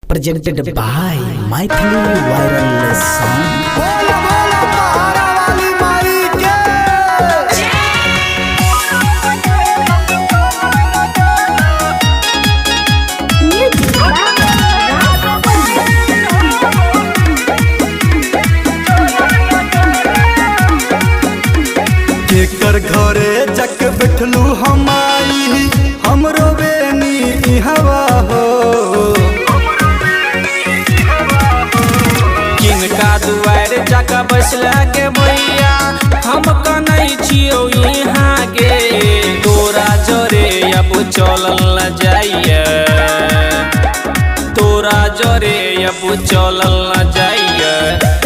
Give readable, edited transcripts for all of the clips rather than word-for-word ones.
Presented by Maithili viral song. बोल बोल पहाड़ा वाली माई के। केकर घरे जक बैठलू हम आई, हमरो बेनी इहवा हो। किनका दुआर जाके बैसला के भैया, हम कनै छियौ यहाँ गे। तोरा जरे अब चलल न जाइए, तोरा जरे अब चलल न जाइए,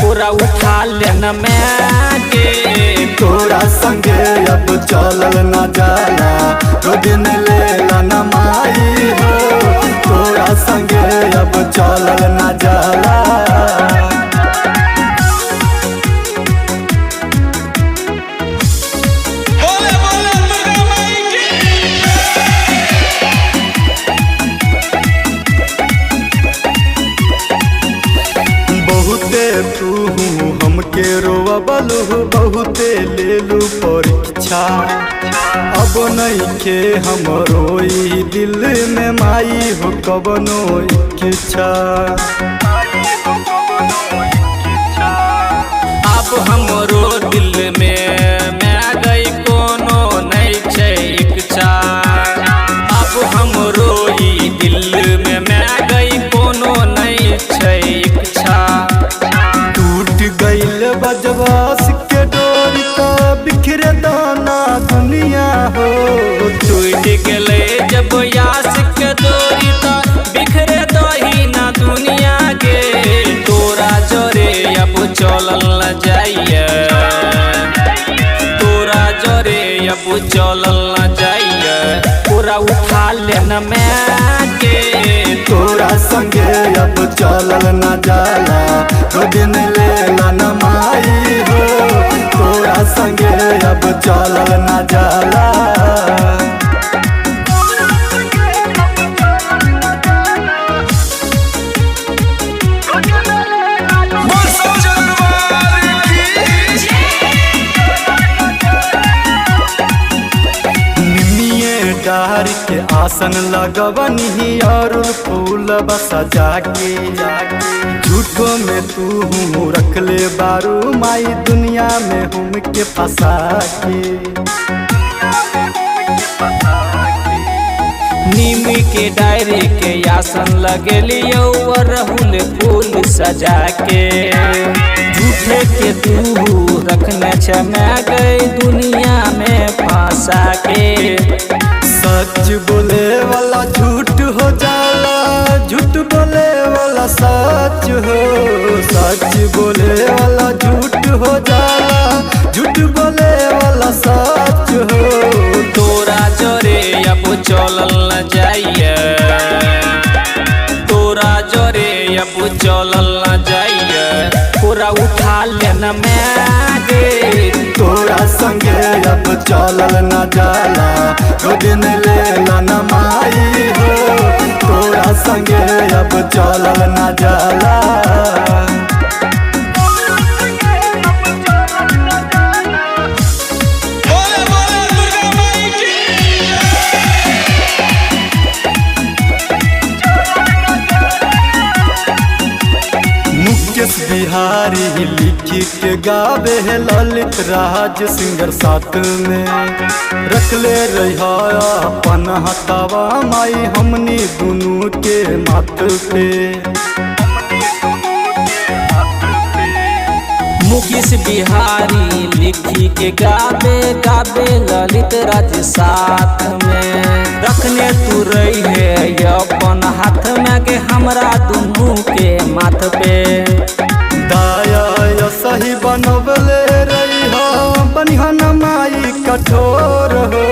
तोरा उठा लेन मैं के। तोरा संगे अब चलल न जाला, रोदिन लेला न माई हो। तोरा संगे अब चलल न जाला। बोले बोले दुर्गा माई की। बहुते तू हमके रोवबलू, बहुते लेलू परीक्षा। अब नइखे हमरो ई दिल में माई हो कवनो इच्छा। अब हमरो दिल में मैं गई कोनो नहीं छै इच्छा। अब हमरो ई दिल में मैं गई कोनो नहीं छै इच्छा। टूट गइल बजवास के डोरी त बिखरे दाना दुनिया हो। टूट गेलै जब यास के डोरी त बिखरे दही ना दुनिया गे। तोरा जरे अब चलल न जाइए, तोरा जरे अब चलल न जाइए, तोरा उठा लेन मैं के। तोरा संगे अब चलल न जाला, रोदिन लेला न माई हो। तोरा संगे अब चलल न जाला। निमिये डार के आसन लगवनी और फूल सजा के, झूठो में तू हूँ रख ले बारू माई दुनिया में हम के फंसा के। नीम के डायरी के आसन लगेलियो अरहुल फूल सजा के। झूठे के तू रखने छ मैं गई दुनिया में फंसा के। सच बोले वाला झूठ हो जाला, झूठ बोले वाला सच हो। सच बोले वाला झूठ हो जाला, झूठ बोले वाला सच हो। तोरा जरे अब चलल न जाइए, तोरा जरे अब चलल न जाइए, तोरा उठा लेन मैं गे। तोरा संगे अब चलल न जाला, रोदिन लेला न माई हो। तोरा संगे अब चलल न जाला। मुकेश बिहारी लिखी के गावे है ललित राज सिंगर साथ में। रखले रही अपन हतावा माई हमनी दुनू के माथ पे। मुकेश बिहारी लिखी के गाबे गाबे ललित राज साथ में। रखने तू रही है अपन हाथ में के हमरा दुनू के माथ पे। दाया या सही बनवले रही हो, बनिहन माई कठोर हो।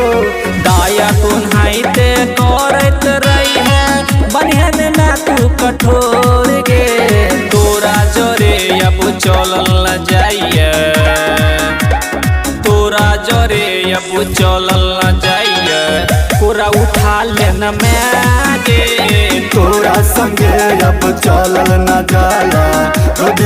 दाया तुन्हाइते करैत रही है बनिहन ना तू कठोर गे। तोरा जरे अब चलल न जाइए, तोरा जरे अब चलल न जाइए, तोरा उठा लेन मैं गे। तोरा संगे अब चलल न जाला। रोज